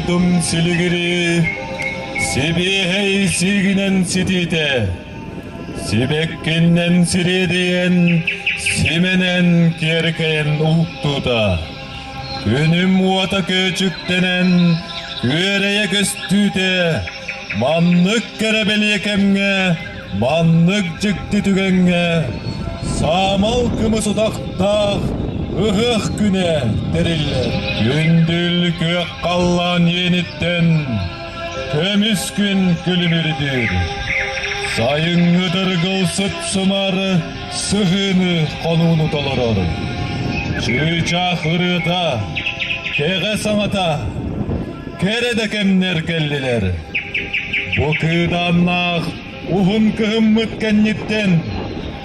дойдум силигирии, сибиэһэй сиигинэн ситиитэ, сибэккиннэн сириэдийэн, симэнэн киэркэйэн уһуктуута, күнүм уота көөчүктэнэн, күөрэйэ көстүүтэ, маннык кэрэ бэлиэ кэмҥэ, маннык дьикти түгэҥҥэ саамал кымыс утахтаах ыһыах күнэ тэриллэр. Күндүл күөх халлаан иэниттэн көмүс күн күлүмүрдүүр. Сайыҥҥы дыргыл сыт-сымар сыһыыны хонууну толорор. Чыычаах ырыата, кэҕэ саҥата, кэрэ да кэмнэр кэллилэр. Бу кыыдааннаах уһун кыһыммыт кэнниттэн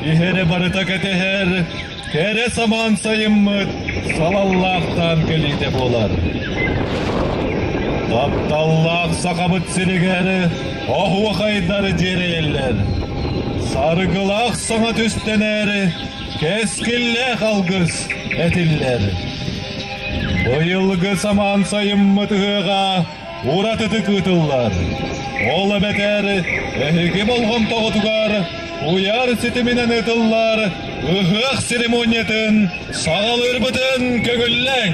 иһэрэ барыта кэтэһэр кэрэ самаан сайыммыт салаллаахтаан кэлиитэ буолар. Тапталлаах Сахабыт сиригэр оһуохайдар дьиэрэйэллэр. Саргылаах саҥа түстэнэр кэскиллээх алгыс этиллэр. Быйылгы самаан сайыммыт ыһыаҕа уратытык ыытыллар. Ол эбэтэр эһиги болҕомтоҕутугар куйаар ситиминэн ыытыллар ыһыах церемониятын саҕалыырбытын көҥүллээҥ!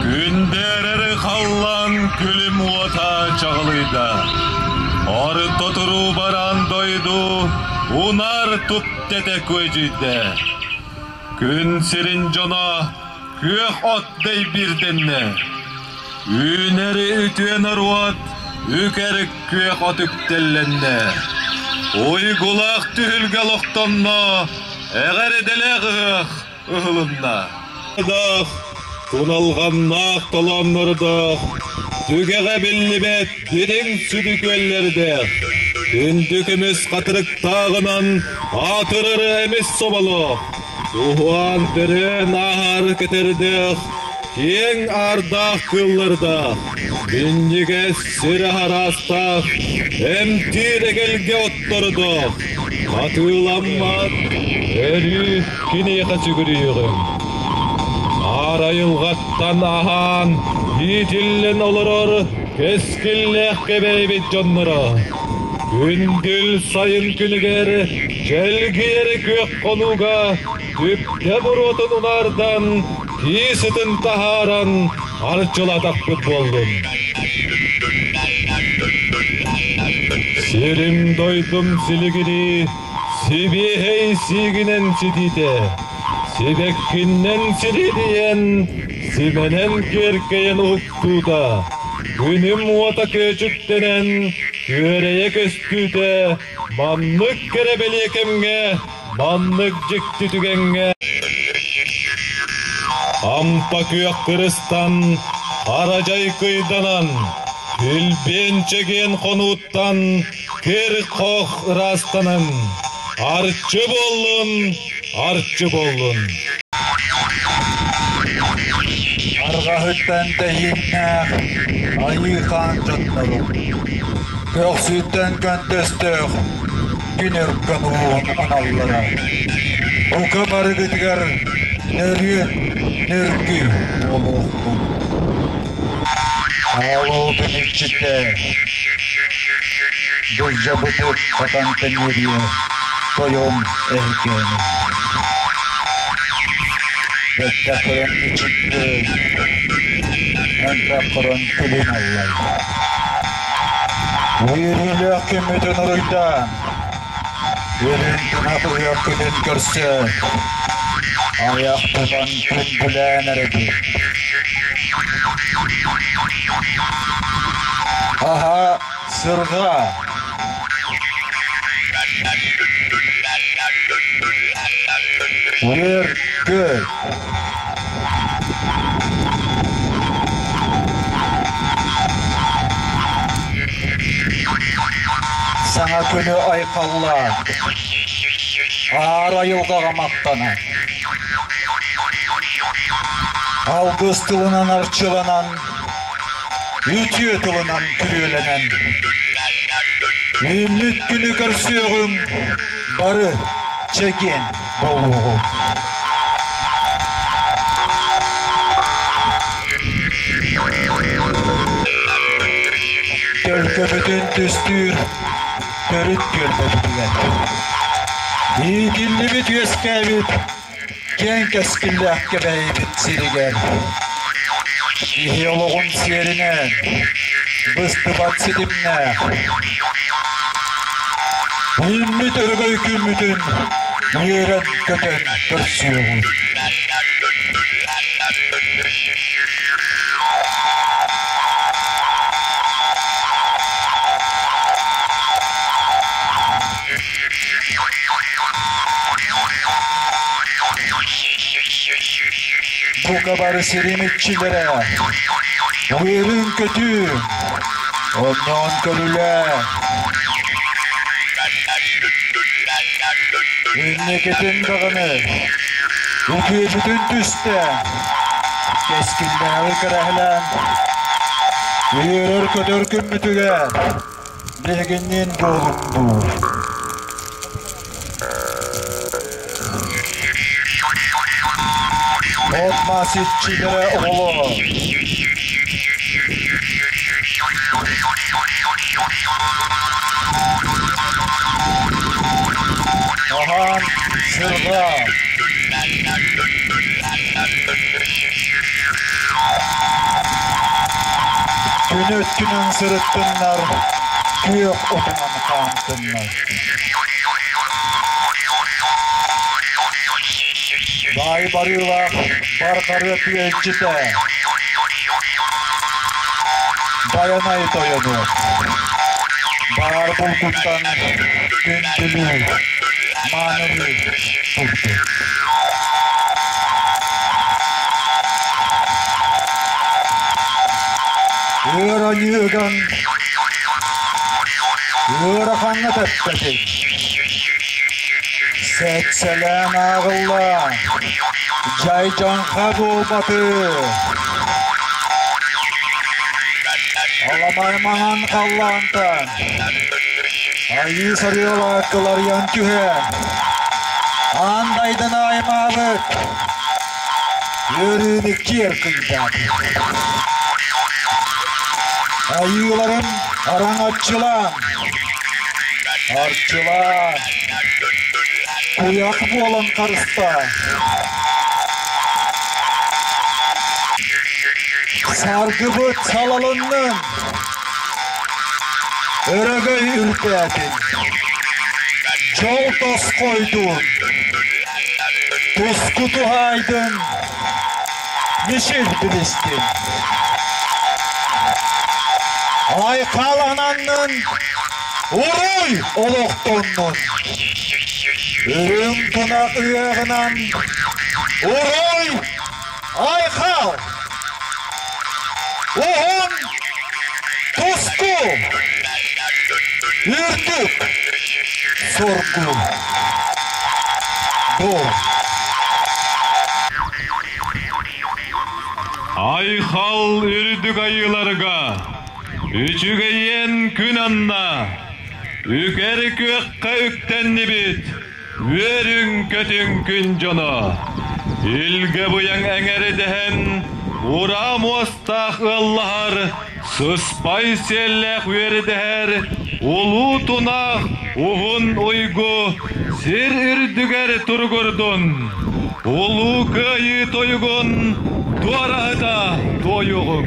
Күндээрэр халлаан күлүм уота чаҕылыйда. Орто туруу бараан дойду унаар туптэтэ күөдьүйдэ. Күн сирин дьоно күөх от дэйбиирдэннэ. Үүнэри үтүө норуот үкэр күөх от үктэллэннэ. Уйгулаах түһүлгэ олохтонно, эҕэрдэлээх ыһыах ыһылынна. Туналҕаннаах толооннордоох, түгэҕэ биллибэт дириҥ сүдү күөллэрдээх, күндү көмүс хатырыктааҕынан аатырар эмис соболоох, Уһуан төрөөн ааһар көтөрдөөх, киэҥ аардаах кыыллардаах, минньигэс сир араастаах, эмтиир эгэлгэ оттордоох, хатыыламмат өрүү киниэхэ сүгүрүйүөҕүҥ. Аар айылҕаттан аһаан, иитиллэн олорор кэскиллээх кэбээйбит дьонноро, күндүл сайын күнүгэр чэлгийэр күөх хонууга түптэ буруотун унаардан, кии сытын таһааран арчылатахпыт буоллун. Сирим-дойдум силигирии, сибиэһэй сиигинэн ситиитэ, сибэккиннэн сириэдийэн, симэнэн киэркэйэн уһуктуута, күнүм уота көөчүктэнэн, күөрэйэ көстүүтэ, маннык кэрэ бэлиэ кэмҥэ, маннык дьикти түгэҥҥэ Ампа күөх кырыстан, харадьай кыйданан, күлбүөн чэгиэн хонууттан кир-хох ыраастанан, арчы буоллун, арчы буоллун. Арҕаһыттан тэһииннээх айыы хаан дьоннорум, көхсүттэн көнтөстөөх күн өркөн уоһун аналлара. Бука барыгытыгар нөрүөн нөргүй буолуохтун. Хаалуутун иччитэ былдьабытык хатан тэмиэрийэ тойон эһикээнин. Бэттэх көрөн ичитти, мантах көрөн күлүн аллай. Үөрүүлээх күммүтүн уруйдаан, үрүҥ тунах ыһыах күнүн көрсө, айах тутан күндүлээн эрэбит. Аһа, сырҕа! Үөр-көт! Саҥа күнү айхаллаан, аар айылҕаҕа махтанан, алгыс тылынан арчыланан, үтүө тылынан күрүөлэнэн, үүммүт күнү көрсүөҕүҥ бары чэгиэн буолуоҕуҥ. Төлкөбүтүн түстүүр төрүт түөлбэбитигэр. Иитиллибит үөскээбит киэҥ кэскиллээх Кэбээйибит сиригэр киһи олоҕун сиэринэн быстыбат ситимнээх үүммүт өрөгөй күммүтүн үөрэн-көтөн көрсүөҕүҥ. Бука бары сирим иччилэрэ, үөрүҥ-көтүҥ, онньоон көрүлээ. Инникитин даҕаны үтүөбүтүн түстэ, кэскиллээҕи кэрэһэлээн, үөрэр-көтөр күммүтүгэр биһигинниин буолуҥ дуу. От-мас иччилэрэ оҕолор. Аһаан сырҕа. Күн өттүнэн сырыттыннар, күөх отунан хаамтыннар. Баай барыылаах барҕарыа тыа Байанай тойону баар булкуттан күндүлүү, маанылыы турду. Ыар аньыы ыган Ыарахаҥҥа тэппэтин, сэт-сэлээн ааҕылла, дьай-дьаҥха буолбаты. Аламай маҥан халлаантан айыы сарыала кыларыйан түһэн, аан дайданы аймаабыт үөрүүнү киэр кыйдаабыт. Айыыларым араҥаччылаан, арчылаан, куйах буолан харыстаа. Саргыбыт салалыннын, өрөгөй үрдээтин, дьол тосхойдун, туску туһаайдын, Мишель билистин. Айхал ананнын, уруй олохтоннун. Үрүҥ тунах ыаҕынан уруй айхал! Уһун туску! Үрдүк соргу! Бу Айхал үрдүк айыыларга, үчүгэйиэн күн анна, үкэр күөххэ үктэннибит, үөрүҥ-көтүҥ күн дьоно. Илгэ быйаҥ эҥэридэһэн, ураа муостаах ыаллаһар, сыспай сиэллээх үөрэдэһэр, улуу тунаах уһун уйгу сир үрдүгэр туругурдун! Улуу Кыайыы тойугун туораһыта туойуоҕуҥ!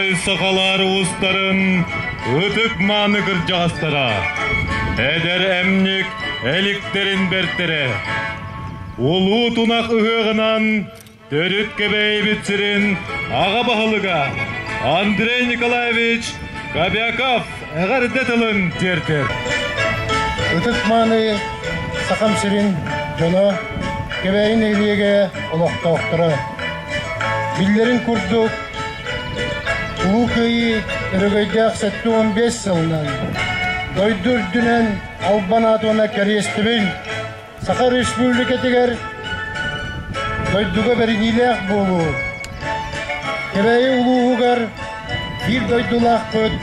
Баай сахалар уустарын ытык мааны кырдьаҕастара, эдэр эмньик эликтэрин бэртэрэ, Улуу Тунах ыһыаҕынан төрүт Кэбээйибит сирин аҕа баһылыга Андрей Николаевич Кобяков эҕэрдэ тылын тиэрдэр. Ытык мааны Сахам сирин дьоно, Кэбээйи нэһилиэгэ олохтоохторо. Биллэрин курдук, Улуу Кыайыы өрөгөйдөөх 75 сылынан дойду үрдүнэн албан аат уонна кэриэстэбил Саха Республикатыгар дойдуга бэриниилээх буолуу, Кэбээйи улууһугар биир дойдулаахпыт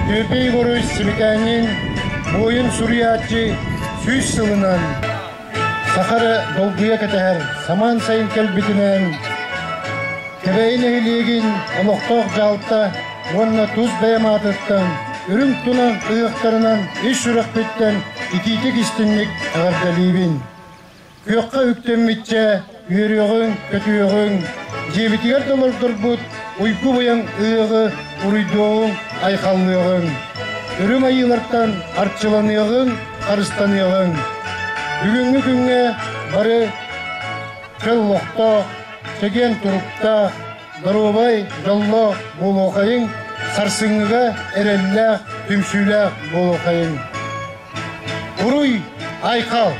Түөпэй Егорович Симитээнин буойун суруйааччы 100 сылынан саха эрэ долгуйа кэтэһэр самаан сайын кэлбитинэн Кэбээйи нэһилиэгин олохтоох дьаһалта уонна тус бэйэм аатыттан үрүҥ тунах ыһыахтарынан ис сүрэхпиттэн итиитик истиҥник эҕэрдэлиибин. Күөххэ үктэммиччэ үөрүөҕүҥ, көтүөҕүҥ, дьиэбитигэр да олордорбут уйгу-быйаҥ ыһыаҕы уруйдуоҕуҥ, айхаллыаҕыҥ. Үрүҥ айыылартан арчыланыаҕыҥ, харыстаныаҕыҥ. Бүгүҥҥү күҥҥэ бары чөл олохтоох, чэгиэн туруктаах, доруобай, дьоллоох буолуохайыҥ, сарсыҥҥыга эрэллээх, түмсүүлээх буолуохайыҥ. Уруй, айхал!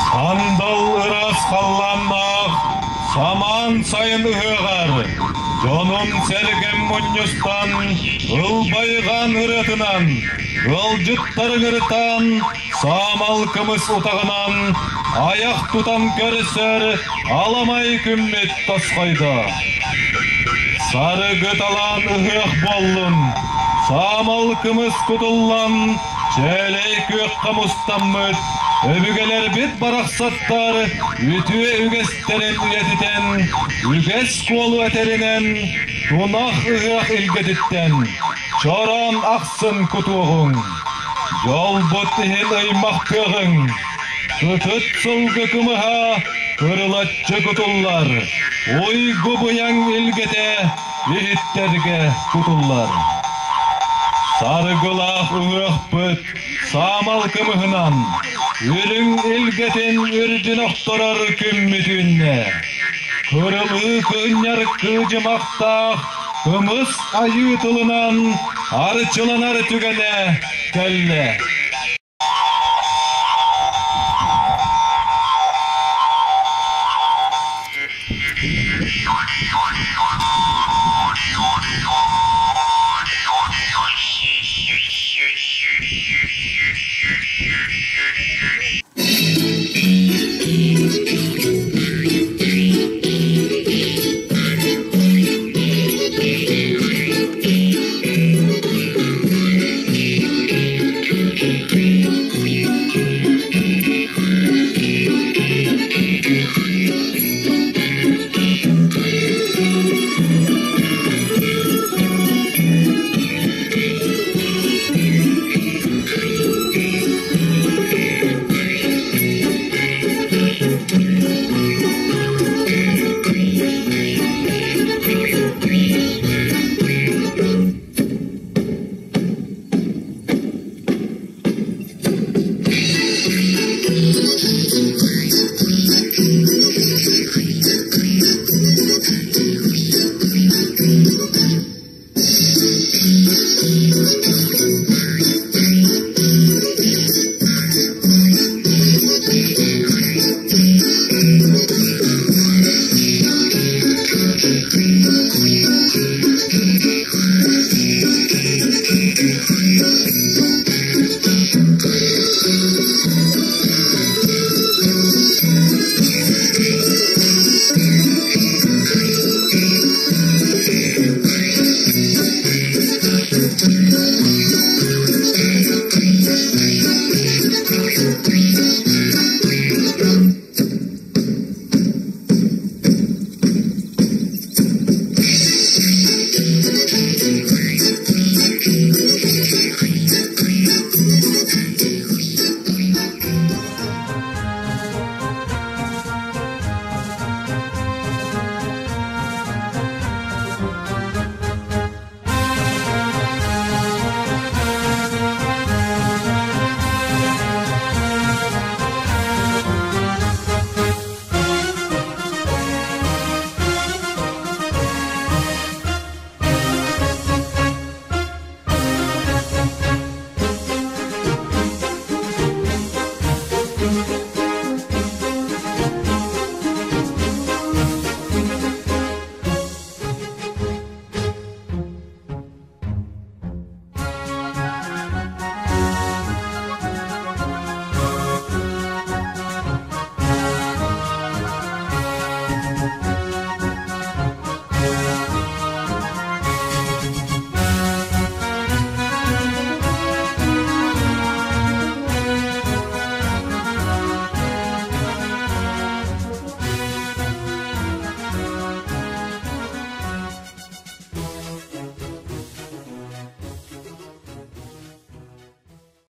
Сандал ыраас халлааннаах самаан сайын ыһыаҕар дьонум-сэргэм мунньустан, ылбайҕаан ырыатынан, ыалдьыттарын ырытан, саамал кымыс утаҕынан айах тутан көрсөр аламай күммүт тосхойдо. Сарыгы талаан ыһыах буоллун, саамал кымыс кутуллан, чээлэй күөххэ мустаммыт, өбүгэлэрбит барахсаттар үтүө үгэстэрин үйэтитэн, үгэс куолу этэринэн, тунах ыһыах илгэтиттэн, чороон ахсын кутуоҕуҥ. Дьолбут иһин ыймахтыаҕыҥ, кытыт сылгы кымыһа кырылаччы кутуллар, уйгу быйаҥ илгэтэ иһиттэргэ кутуллар. Саргылаах ыһыахпыт саамал кымыһынан үрүҥ илгэтин үрдүн охторор күммүт үүннэ. Кырылыы кыынньар кыыдьымахтаах кымыс айыы тылынан арчыланар түгэнэ кэллэ.